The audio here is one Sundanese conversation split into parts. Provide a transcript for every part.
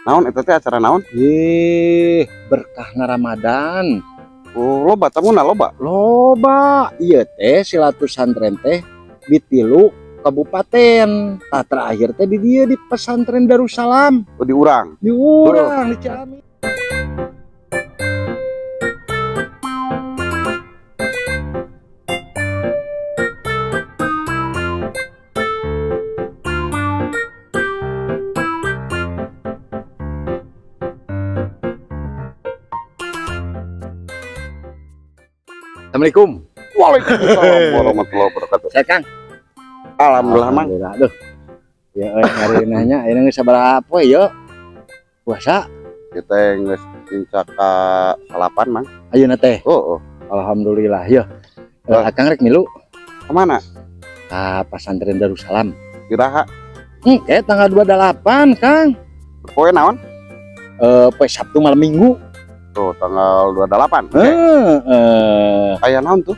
Naon eta teh, acara naon? Ih, berkahna Ramadan. Oh, loba tamuna, loba? Loba, ieu teh silatusantren teh di tilu kabupaten. Tah, terakhir teh di dieu, di Pesantren Darussalam. Oh, di urang. Di urang, di Ciamis. Assalamualaikum. Waalaikumsalam warahmatullahi wabarakatuh. Sehat, Kang? Alhamdulillah, Mang. Alhamdulillah. Aduh. Ya euy, hari nanya, ini geus sabaraha poe ya puasa? Kita geus nincak ka salapan, Mang. Ayeuna teh. Oh. Alhamdulillah ya. Ah. Akang rek milu Kemana? Ka Pasantren Darussalam. Iraha? Engke tanggal 28, Kang. Poe naon? Eh, poe Sabtu, malam Minggu. Tuh, tanggal 28. Oke. Heeh. Aya naon tuh?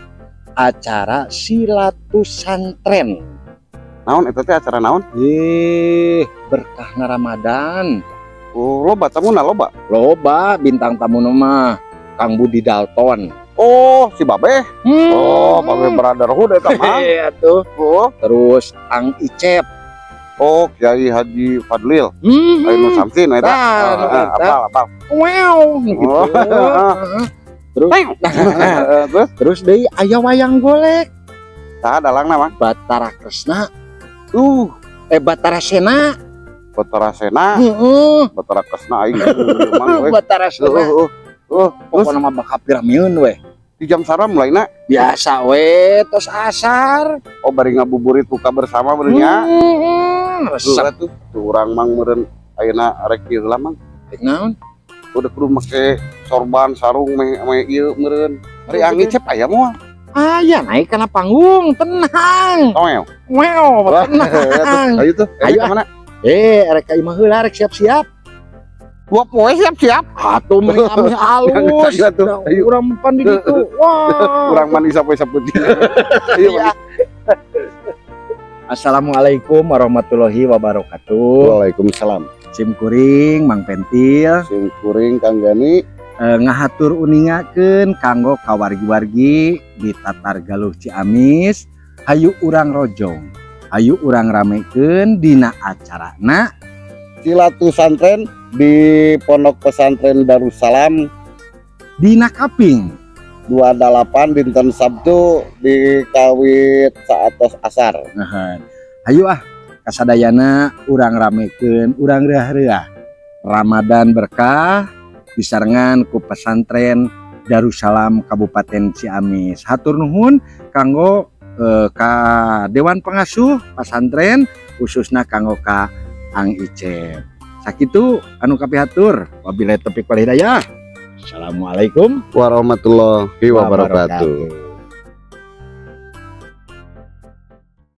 Acara silatusantren. Naon eta teh, acara naon? Ih, berkahna Ramadan. Oh, loba tamuna, loba? Loba, bintang tamu mah Kang Budi Dalton. Oh, si Babe. Oh, Babe Brotherhood eta mah. Iya tuh. Oh, Terus Kang Icep. Oh, Kiai Haji Fadlil. Aya nu Samsin eta. Tah, Ah, nu ah, eta. Apal, apal. Wow, gitu. Oh. Terus Terus terus deui aya wayang golek. Saha dalangna, Mang? Batara Kresna. Eh, Batara Sena. Batara Sena, Heeh. Batara Kresna aing Mang we. Batara Sena. Terus Pokokna mah bakal piramieun we. Di jam sabaraha mulaina? Biasa we, tos asar. Oh, bari ngabuburit buka bersama benernya. Heeh, resep. Tuh, tuh, tuh urang, Mang, meureun ayeuna rek ieu heula, Mang. Rek naon? Udah kudu make sorban, sarung, meh meh ieu meureun. Ari Ang Icep aya moal? Aya, naik kana panggung, tenang. Toel. Wow, tenang. Ayo tuh. Ayo, Ayo ah. kemana? Eh, rek ka imah heula, rek siap-siap. 2 poe siap-siap. Atuh meni ameh alus. Ayo atuh, Da, ayo. urang pan di ditu. Wah. Urang mandi sampai saputi. Ayo. Iya. Assalamualaikum warahmatullahi wabarakatuh. Waalaikumsalam. Sim kuring Mang Pentil. Sim kuring Kang Gani. Ngahatur uningakeun kanggo kawargi-wargi di Tatar Galuh Ciamis, hayu urang rojong. Hayu urang ramekeun dina acarana Silatusantren di Pondok Pesantren Darussalam. Dina kaping 28 dinten Sabtu di kawit saatos asar. Nah, hayu ah kasadayana urang ramekeun, urang reuah-reuah. Ramadan berkah disarengan ku Pesantren Darussalam Kabupaten Ciamis. Hatur nuhun kanggo ka Dewan Pengasuh Pesantren, khususna kanggo ka Ang Icep. Sakitu anu kapihatur. Wabillahi taufiq wal hidayah. Assalamualaikum warahmatullahi wabarakatuh.